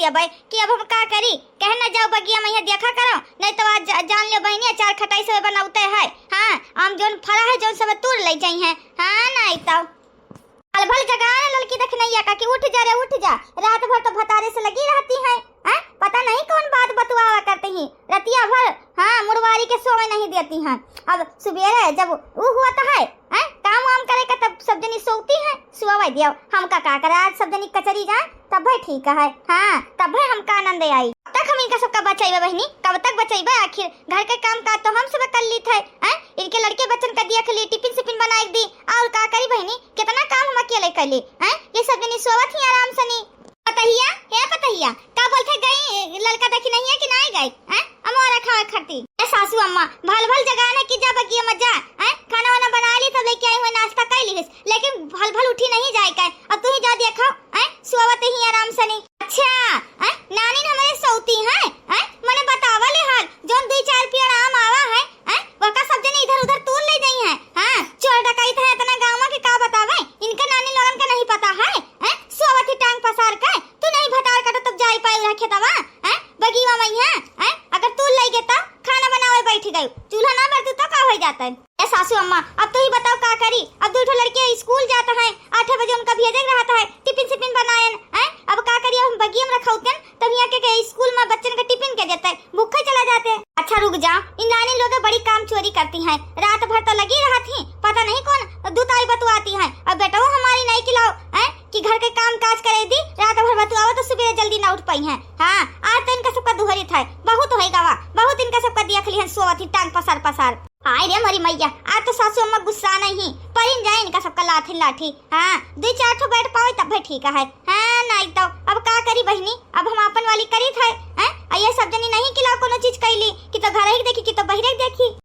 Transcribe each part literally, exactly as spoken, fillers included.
अबे कि अब हम का करी, कहे न जाओ बगिया मइहाँ देखा करो, नहीं तो आज जा-, जान लियो बहिनी, अचार खटाई सब बनौते है। हाँ, आम जौन फरा है, जौन सब तूर लइ जइहैं। हाँ, नहीं तो। भल भल जगाए ललकी दखिनैया का कि उठ जा रे, उठ जा, रात भर तो भतारे से लगी रहती है। हैं? पता नहीं कौन बात बतुआवा करती ही रतिया भर। हाँ, मुड़वारी के सोवे नहीं देती हैं। अब सुबेरे जब ऊ हुआ तो है, हैं? काम वाम करे का तब सब जनी सोती हैं, सोवे दियो। हमका का करे, आज सब जनी कचरी जाए तब भाई ठीक है। हाँ, तब भाई हमका आनंद आई। तब तक हम इनका सबका बचैबे बहिनी, कब तक बचैबे? आखिर घर के काम काज तो हम सब कर ली थे, हैं? इनके लड़के बच्चन का दिया खली टिफिन सिफिन बनाए के दी, और का करी बहिनी, कितना काम हम अकेले कर ली, हैं? ये सब जनी सोवत ही आराम से नी। पतहिया, हे पतहिया, का बोलथे गई ललका दखिनैया कि नाई गई, हैं? अमोरा खावे खरती। ए सासू अम्मा, भल भल जगाना कि जा बगिया में जा, हैं? खाना वाना बना ली, सब लेके आई हुई, नाश्ता कर ली, लेकिन भल भल उठी नहीं जाए का। अब तू ही जा देखो, हैं? सोवत ही आराम से नी। अच्छा, हैं? नानी न हमरे सौती हैं, हैं? मने बतावा ले हाल, जौन दुई चार पेड़ आम आवा है, हैं? वका सब जने इधर उधर तूर लइ जइहैं। हाँ, चोर डकैत है इतना गाँव में कि का बतावे, इनका नानी लोगन का नहीं पता है, हैं? सोवत ही टांग पसार के, तू नहीं भतार काटो तब जाई पाई रहा खेतवा, हैं? बगीवा मइहाँ, हैं? अगर तूर लइ गे तब खाना बनावे बैठ गई, चूल्हा ना बरतू तो का हो जाता है? ए सासू अम्मा, अब तू ही बताओ का करी? अब दू ठो लड़के स्कूल जाता है, आठ बजे उनका भेजे के रहता है, टिफिन सिफिन बनाएन, हैं? अब का करी? अब हम बगिया में रखौतेन, तब यहाँ के, के स्कूल में बच्चन के टिफिन के देते, भूखे चला जाते। अच्छा रुक जाओ, इन नानी लोग बड़ी काम चोरी करती हैं, रात भर तो लगी रहती हैं, पता नहीं कौन दुताई बतुआती हैं। अब बेटवा हमारी नहीं खिलाओ, हैं? कि घर के काम काज करे दी, रात भर बतुआओ तो सुबह जल्दी ना उठ पाई हैं। हाँ, आज तो इनका सबका दुहरी था, बहुत होई गवा, बहुत इनका सबका दिया खली हैं सोवत ही टांग पसार पसार। हाय रे मोरी मैया, आज तो सासू अम्मा गुस्सा नहीं, परिन जाए इनका सबका लाठी लाठी। हाँ, दुई चार ठो बैठ पावे तब भी ठीक है। हाँ, नहीं तो अब का करी बहिनी, अब हम आपन वाली करी थे, हैं? आ ये सब जनी नहीं किला कोनो चीज कैली कि तो घर ही देखी कि तो बहिरे देखी।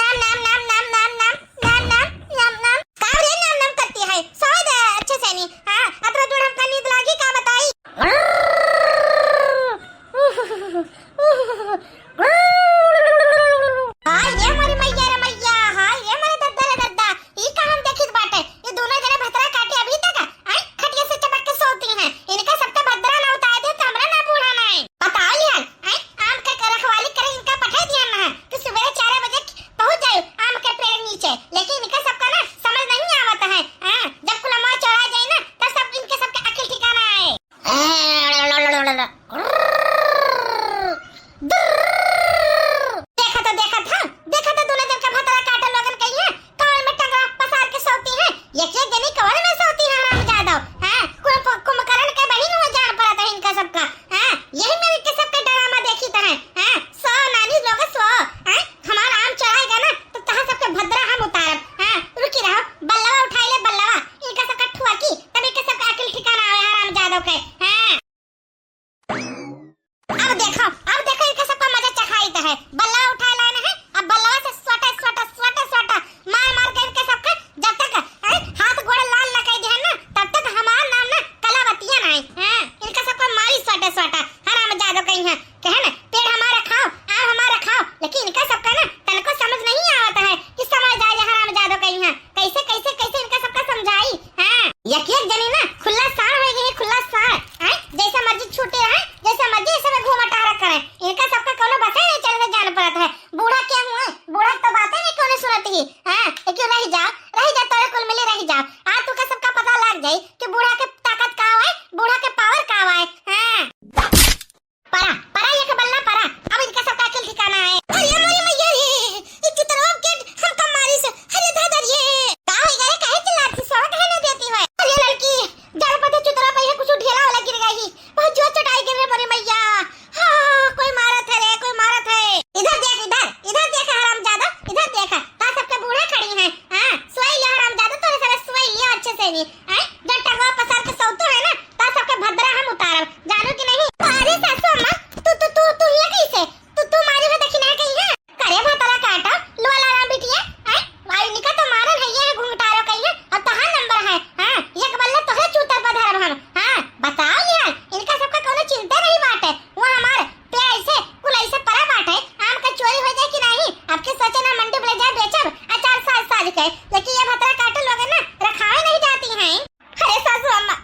नाम, नाम, नाम, नाम, नाम, नाम। नाम, नाम, नाम, नाम, नाम। का रे नाम, नाम करती है? सही दे, अच्छे से नहीं। हाँ, अतरा जोर हमका नींद लागी, का बताई? हाय रे मोरी मैया रे मैया, हाय रे मोरे दद्दा रे दद्दा। ई का हम देखित बाटे? ये दोनों जने भतरा काटे अभी तक, आय, खटिया से चपक के सोती हैं। इनका सबका भद्रा ना उतार दे तो हमरा ना बूढ़ा ना है। बताओ लिहन, आय, आम के रखवाली करे इनका पठा दिया ना है। तो सुबह चार बजे पहुंच जाए आम के पेड़ नीचे, लेकिन इनका सबका ना समझ नहीं आवत है। हाँ, जब कुलमा चढ़ा जाए ना, तब सब इनके सबके अकिल ठिकाना आए। देखत, देखत, हाँ, देखत दोनों जन का भतरा काटल लोगन कहिए, कौन में टंगरा पसार के सोती हैं? एक एक जनी कौन में सोती हैं, हरामजादो? हाँ, कुल प-, कुंभकर्ण के बहिन हुए जान पड़त है इनका सबका। हाँ, यही में इनके सबके ड्रामा देखी त है। हाँ, सो नानी लोग सो, हाँ, हमार आम चढ़ाएगा ना, तो तहां सबके भद्रा हम उतारब। हाँ, रुकी रहो, बल्लवा उठाई ले बल्लवा, इनका सबका ठुआ की, तब इनके सबका अकिल ठिकाना आवे, हरामजादो के। हाँ। अब देखो, अब देखो, इनका सबका मजा चखाई त है। बल्लवा उठाए लाने हैं, अब बल्लवा से स्वटा, स्वटा, स्वटा, स्वटा, मार, मार के इनके सबका जब तक, हैं, हाथ गोड़ लाल न कर दिहन ना, तब तक हमार नाम ना कलावतिया ना है। हाँ, इनका सबका मारी स्वटा, स्वटा, हरामजादो कहीं है। कहे ना, पेड़ हमारा खाओ, आम हमारा खाओ, लेकिन इनका सबका ना तनको समझ नहीं आवत है कि समझ जाए हरामजादो कहीं है। कैसे, कैसे, कैसे इनका सबका समझाई? हाँ, एक एक जनी ना खुला साड़ हो गई है, खुला साड़। हैं? जैसा मर्जी छूटे रहे, जैसा मर्जी ऐसे में घूमा टहरा करे। इनका सबका कोनो बसे नहीं चल के जान पड़त है। बूढ़ा क्या हुए? बूढ़ा तो बातें नहीं कोनो सुनत ही। हाँ, लेकिन रह जाओ, रह जाओ, तोरे कुल मिले रह जाओ। आज तुका सबका पता लग जाई कि बूढ़ा के ताकत का हुए, बूढ़ा के पावर का हुए। हाँ। परा, परा ये के बल्ला परा। अब इनका सबका अकिल ठिकाना है। अरे मोरी मैया, बेचब अचार साज साज के, लेकिन ये भतरा काटे लोग ना रखावे नहीं जाती हैं। अरे सासू अम्मा,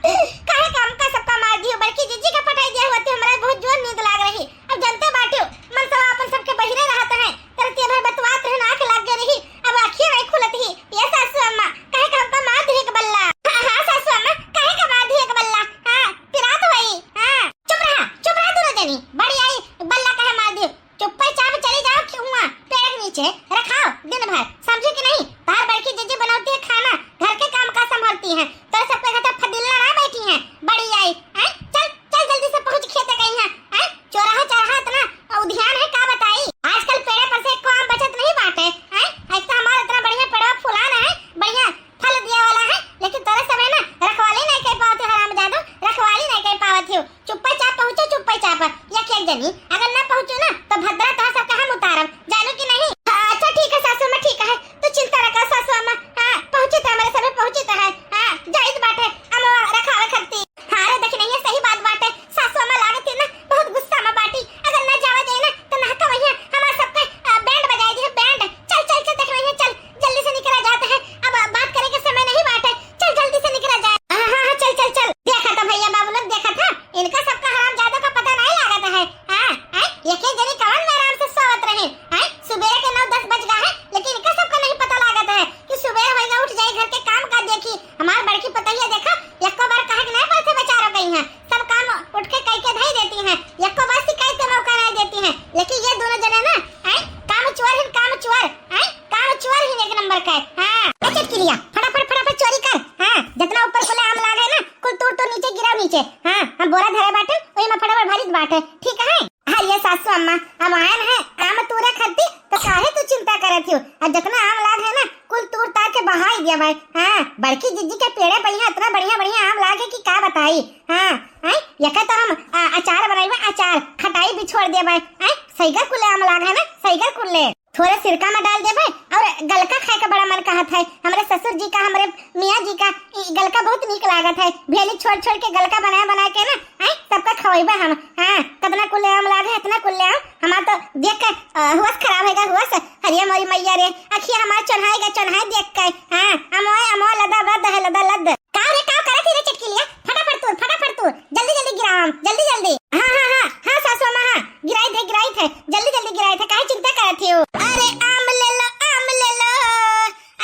काहे का हमका सबका मार दियो, बड़की जीजी का पटाई दिया होती, हमरा बहुत जोर नींद लाग रही। अब जनते बाटियो, मन सब अपन सबके बहिरे रहत है, तरतिया भर बतवात रहे, आँख लाग गए रही, अब आँखिए नहीं खुलत ही। ये सासू अम्मा, काहे का हमका मार दिए के बल्ला? हाँ, हाँ सासू अम्मा, काहे का मार दिए के बल्ला? हाँ, पिरात होई। हाँ, चुप रहा, चुप रहा दोनों जनी, बड़ी आई, बल्ला काहे मार दियो? चुप्पे चाप चली जाओ कि हुआ पेड़ के नीचे रखाओ दिन भर, समझे कि नहीं? बाहर बैठी जीजी बनाती है खाना, घर के काम का संभालती है, तो सबके घर तो फदिल्ला ना बैठी है, बड़ी आई, हैं? चल, चल जल्दी से पहुँच खेते गई है, हैं? चोरहा चरहा इतना उधियान है, का बताई? आजकल पेड़े पर से एको आम बचत नहीं बाटे, हैं? एक तो हमारा इतना बढ़िया पेड़वा फुलाना है, बढ़िया फल दिया वाला है, लेकिन तोरे सब है ना, रखवाली नहीं कर पावत हो, हरामजादो, रखवाली नहीं कर पावत हो। चुप्पे चाप पहुँचो, चुप्पे चाप, एक एक जनी, अगर ना पहुँचो ना, तो भद्रा तोहा सबके हम उतारब, जानू कि नहीं? हाँ, अच्छा ठीक है सासू अम्मा, ठीक है, तू चिंता ना कर सासू अम्मा। हाँ, पहुँचे तो हमारे सभी पहुँचे तो है। हाँ, जाइत बाटे, अम्मा रखावे खरती। हाँ रे, देखी नहीं है, सही बात बाटे, सासू अम्मा लागत है ना, बहुत गुस्सा में बाटी, अगर ना जावा जाए ना, तो ना तो वही हमारे सबके, अ, बैंड बजाए दी है, बैंड। चल, चल, चल, देख रही है, चल, जल्दी से निकला जाता है, अब बात करे के समय नहीं बाटे, चल जल्दी से निकला जाए। हाँ, हाँ, हाँ, चल, चल, चल। देखा था भैया बाबू लोग, देखा था, इनका सबका हरामजादों का पता नहीं लागत है। हाँ, हैं? ये के जनी कवन में आराम से सोवत रहे, हैं? सुबेरे के नौ दस बज गया है, लेकिन इनका सबका नहीं पता लागत है कि सुबेरे होएगा उठ जाए, घर के काम काज देखी। हमार बड़की पतोहिया देखा, एको बार कहे के नहीं पड़ते बेचारों कहीं है, सब काम उठ के कह के धई देती हैं, एको बार शिकायत का मौका नहीं देती हैं। लेकिन ये दोनों जने ना, हैं? काम चोर है, काम चोर, हैं? काम चोर ही एक नंबर का है। हाँ, ए चटकिलिया, फटाफट, फटाफट चोरी कर। हाँ, जितना ऊपर खुले आम लाग है ना, कुल तूर तूर नीचे गिराओ नीचे। हाँ, हम बोरा धरे बाटे, वही में फटाफट भरित बाटे, ठीक है? हाँ, ये सासू अम्मा, अब आयन है आम तूरे खरती, तो काहे तू चिंता करत हो? अब जितना आम लाग है ना, कुल तूर तार के बहाई दिया भाई। हाँ, बड़की जिज्जी के पेड़े पर यहाँ इतना बढ़िया बढ़िया आम लाग है कि का बताई। हाँ, हैं? यका तो हम, आ, अचार बनाई बा, अचार, खटाई भी छोड़ दे भाई। हैं? सहीगर कुले आम लाग है ना, सहीगर कुले। थोड़ा सिरका में डाल देबे और गलका खाए का बड़ा मन कहत है। हमरे ससुर जी का, हमरे मियाँ जी का ई गलका बहुत नीक लागत है। भेली छोड़ छोड़ के गलका बना बना के ना, हैं, सबका खवाइबे हम। हाँ, कितना कुले आम लागे, इतना कुले आम। हमार तो देख के, अ, होश खराब होएगा, होश। हरिया मोरी मैया रे, अखिया हमार चोन्हाएगा, चोन्हाए देख के। हाँ, अमोए, अमोए, लदा लद है, लदा लद। का रे, का करत ही रे चटकिलिया? फटाफट तूर, फटाफट तूर। जल्दी, जल्दी गिराओ आम, जल्दी, जल्दी। हाँ, हाँ, हाँ, हाँ, सासू अम्मा, हाँ। गिराई थे, गिराई थे। जल्दी, जल्दी गिराई थे। काहे चिंता करत ही हो? अरे आम ले लो, आम ले लो।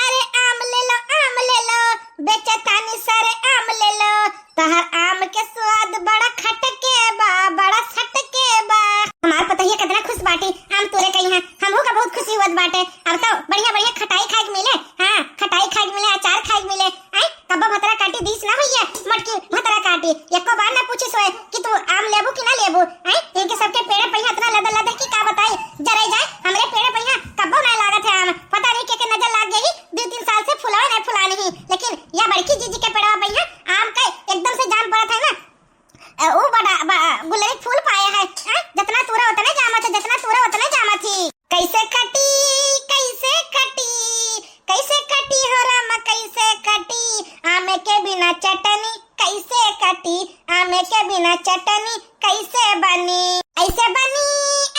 अरे आम ले लो, आम ले लो। बेचतानी सारे आम ले लो। तहर आम के स्वाद बड़ा खटके बा, बड़ा सटके बा। हमार पतोहिया कितना खुश बाटी, आम तूरे कहीं है। हमहू का बहुत खुशी होत बाटे। अब तो बढ़िया बढ़िया खटाई खाए के मिले। हाँ, खटाई खाए के मिले, अचार खाए के मिले। हैं? कब्बो भतरा काटी दीस ना होइए, मटकी भतरा काटी। एको बार ना पूछिस होए कि तू आम लेबू कि ना लेबू। हैं? इनके सबके पेड़ पहिया इतना लदल लदल कि का बताई, जरे जाए। हमरे पेड़ पहिया कब्बो ना लागत है आम। पता नहीं के, के नजर लाग गई, दो तीन साल से फुलावे नहीं फुलानी ही। लेकिन या बड़की जीजी के पेड़वा पहिया आम के एकदम से जाम पड़त है ना। अ, ऊ बड़ा, बा-, गुलरी फूल पाए है, हैं? जितना तूरा उतने जामत है, जितना तूरा उतने जामत ही। कैसे कटी, कैसे कटी, कैसे कटी हो राम, कैसे कटी? आम के बिना चटनी कैसे कटी? आम के बिना चटनी कैसे बनी? ऐसे बनी,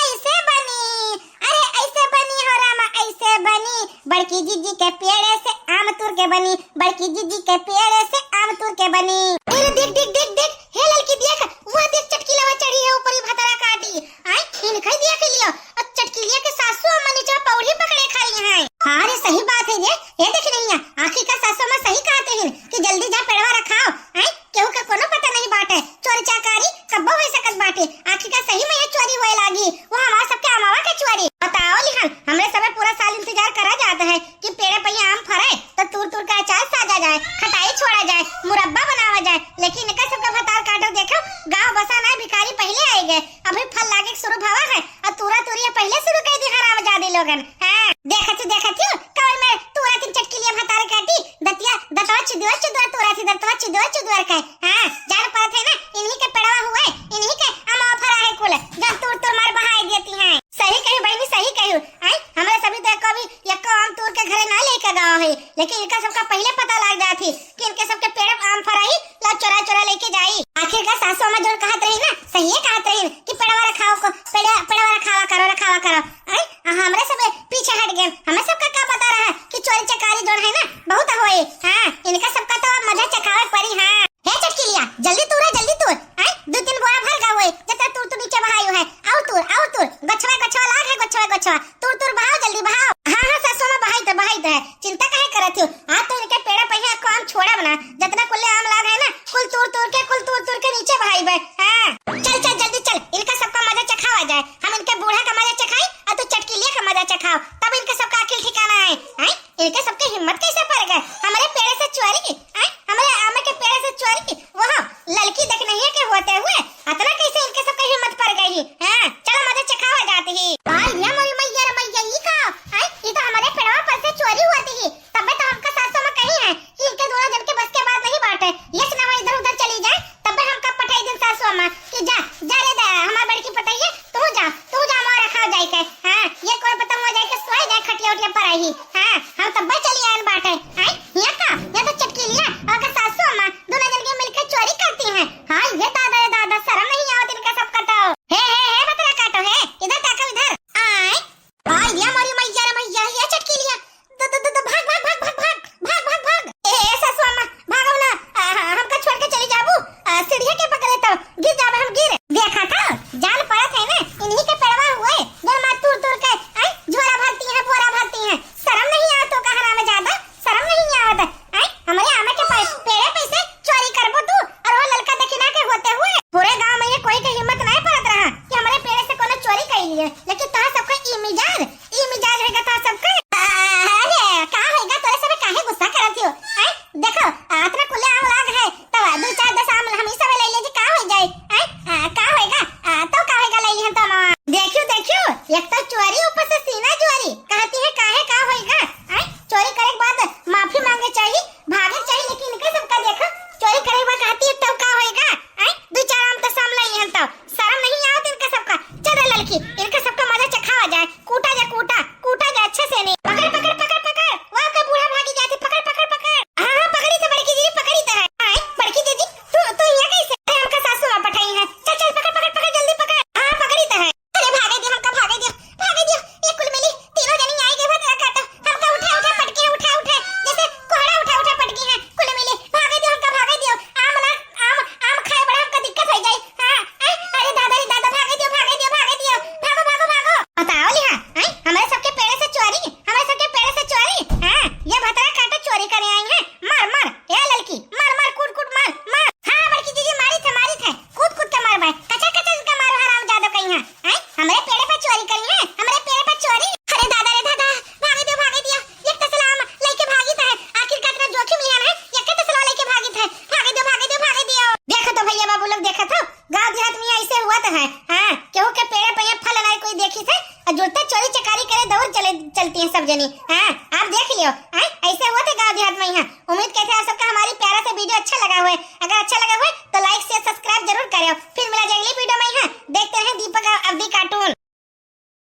ऐसे बनी, अरे ऐसे बनी हो राम, ऐसे बनी। बड़की जीजी के पेड़े से आम तूर के बनी, बड़की जीजी के पेड़े से आम तूर के बनी। अरे देख, देख, देख, देख, हे ललकी देख, वह देख चटकिलवा चढ़ी है ऊपरी भतरा काटी। आय, इनका ही देख लियो। और चटकिलिया के सासू अम्मा नीचे पौड़ी पकड़े खड़ी हैं। हाँ रे, सही बात है रे। ये देख नहीं है, आखिर का सासू अम्मा सही कहते हैं कि जल्दी जा पेड़वा रखाओ। आय, केहू का कोनो पता नहीं बाटे। चोरी चाकारी कब्बो हो सकत बाटे। आखिर का सही में ये चोरी होए लागी। वो हमार सबके अमावा के चोरी। बताओ लिहन, हमरे सबे पूरा साल इंतजार करा जात है कि पेड़े पे ये आम फरे, तो तूर तूर के अचार साजा जाए, खटाई छोड़ा जाए, मुरब्बा बनावा जाए, लेकिन इनका सबका भतार काटो देखो, गाँव बसा ना, भिखारी पहिले आए गए, अभी फल लागे के शुरू भवा है, और तूरा तूरिया पहिले शुरू कर दी हरामजादी लोगन। हाँ, देखत ही, देखत ही, कवर में तूरा तीन चटकिलिया भतार काटी, दतिया, दतवा चुदुआ, चुदुआ तूरा थी, दतवा चुदुआ, चुदुआ का। हाँ, जान पड़त है ना, इन्हीं के पेड़वा हुए, इन्हीं के अमावा फरा है कुल, जन तूर तूर मार बहाए देती हैं। सही कही बहनी, सही कही। आय, हमरे सभी तो एको भी एको आम तूर के घरे ना लेके गवा है, लेकिन इनका सबका पहिले पता लाग जात ही कि इनके सबके पेड़ आम फराई, ला चोरा चोरा लेके जाई। आखिर का सासू अम्मा जोन कहत रही ना, सही कहत रही कि पेड़वा रखाओ को, पेड़, पेड़वा रखावा करो, रखावा करो। आय, आ हमरे सब पीछे हट गए, हमें सबका का अच्छा, तूर तूर बहाओ, जल्दी बहाओ। हाँ हाँ सासू अम्मा, बहाई त, बहाई त है, चिंता काहे करत हो? आज तो इनके पेड़े पे ही को आम छोड़ब ना, जतना कुल्ले आम लाग है ना, कुल तूर तूर के, कुल तूर तूर के नीचे बहाई बे। हाँ चल चल जल्दी चल, इनका सबका मजा चखावा जाए। हम इनके बूढ़ा का मजा चखाई और तू चटकीलिया का मजा चखाओ, तब इनके सबका अकिल ठिकाना आए। हैं? इनके सबके हिम्मत कैसे पड़ गए हमरे पेड़े से चोरी की? हैं? हमरे आम के पेड़े से चोरी की? वह ललकी देखनहिया के होते हुए अतना कैसे इनके सबके हिम्मत पड़ गई? हैं? चलो मजा चखावा जात ही। आ या मोरी मैया रे मैया, ई का? हैं? ई तो हमरे पेड़वा पर से चोरी होती ही, तबे तो हमका सासू अम्मा कही है कि इनके दोनों जन के बस के बात नहीं बाटे, ये ना इधर उधर चली जाए, तबे हमका पठाई दिन सासू अम्मा कि जा, जा रे दा, हमार बड़की पतोहिया, तू जा, तू जा, मोर रखाव जाई के। हाँ, ये कोर पतंग हो जाए के सोए जाए खटिया उटिया पर आई। हाँ, हम तब्बे चली आयन बाटे। हैं? ये का? ये तो चटकीलिया और का सासू अम्मा दोनों जन के मिलके चोरी करती हैं। हाँ, ये दादा रे दादा, शर्म नहीं आवत इनका सबका तो। हे, हे, हे, भतरा काटो, हे, इधर ताको, इधर। आए, आ, या मोरी मैया रे मैया, या चटकीलिया। द, द, द, द, भाग, भाग, भाग। ए, ए, सासू अम्मा, भागो ना। आ, ह-, हमका छोड़ के चली जाबू। आ, सीढ़िया के पकड़े तो गिर जाबे हम, गिर। देखा था, जान पड़त है ना, इन्हीं के पेड़वा हुए, जो माँ तूर तूर के, आई, झोरा भरती हैं, बोरा भरती हैं। शर्म नहीं आवत तो का हरामजादा, शर्म नहीं आवत। आई, हमरे आमे के पे-, पेड़े पे से चोरी करबो तू, और वो ललका दखिना के होते हुए। पूरे गांव में ये कोई के हिम्मत नहीं पड़त रहा कि हमरे पेड़े से कोनो चोरी कर लिए, लेकिन तोहार सबका ई मिजाज, ई मिजाज होइगा तोहार सबका। अरे, का होइगा, तोरे सबे काहे गुस्सा करत हो? हैं? देखो, आ, अतना कुल्ले आम लाग है, तब दू चार दस आम हम ही सबे ले ले जी, का हो जाए? हैं? आ, का होइगा? आ, तो का होइगा, ले ली हम तो मामा। देखियो, देखियो, एक तो चोरी, ऊपर से सीना चोरी, कहती है काहे, का होइगा? हैं? चोरी करे के बाद माफी मांगे चाहिए, भागे चाहिए, लेकिन इनके सबका देखो, चोरी करे के बाद कहती है, तब का होइगा? आय, दू चार आम तो सामने ही हन तो, शर्म नहीं आवत इनका सबका। चल रे ललकी, इनका सबका मजा चखावा जाए, कूटा जा, कूटा, कूटा जा अच्छे से नहीं। पकड़, पकड़, पकड़, पकड़, वाह का बूढ़ा भागी जाते, पकड़, पकड़, पकड़। हाँ, हाँ, पकड़ी तो बड़की दीदी, पकड़ी तो है। आय, बड़की दीदी, तू, तू यहाँ कैसे? अरे, हमका सासू माँ पठाई है। चल, चल, पकड़, पकड़, पकड़, जल्दी पकड़। हाँ, पकड़ी तो है। अरे भागे दियो, हमका भागे दियो, भागे दियो। ये कुल मिली तीनों जनी आई गई, भतरा काटो। हमका उठा, उठा, पटके, उठा, उठा, जैसे कोहड़ा उठा, उठा, पटकी है। कुल मिली, भागे दियो, हमका भागे दियो। आम ना, आम, आम खाए बड़ा हमका दिक्कत हो जाई। हाँ, ए, अरे दादा रे दादा, भागे दियो, भागे दियो, भागे दियो। भागो, भागो, भागो। बताओ लिहा, हैं? हमारे सबके पेड़े से चोरी, हमारे सबके पेड़े से चोरी। हाँ, ये भतरा काटो चोरी करे आई है। मार, मार, ए ललकी, मार, मार, कूट, कूट, मार, मार। हाँ, बड़की जीजी, मारी थे, मारी थे। कूद, कूद के मार भाई। कचर, कचर इनका मारो, हरामजादो कहीं है। हैं? हमरे पेड़े पर चोरी करी है, हमरे पेड़े पर चोरी। अरे दादा रे दादा, भागे दियो, भागे दियो। एक तसला आम लेके भागी थे, आखिर का इतना जोखिम लिया है, एक तसला लेके भागी थे। भागे दियो, भागे दियो, भागे दियो। देखो तो भैया बाबू लोग, देखो तो, गाँव देहात में ऐसे हुआ तो है। हाँ, केहू के पेड़े पर ये फल नहीं कोई देखी थे, और जुड़ते चोरी चकारी करे दौड़ चले, चलती हैं सब जनी। हाँ, आप देख लियो, हाँ, ऐसे हुआ थे गाँव देहात में यहाँ। उम्मीद करते हैं आप सबका हमारी प्यारा सा video अच्छा लगा हुआ है। अगर अच्छा लगा हुआ है तो like, share, subscribe जरूर करें। फिर मिला जाए अगली video में। यहाँ देखते रहें दीपक अवधी cartoon।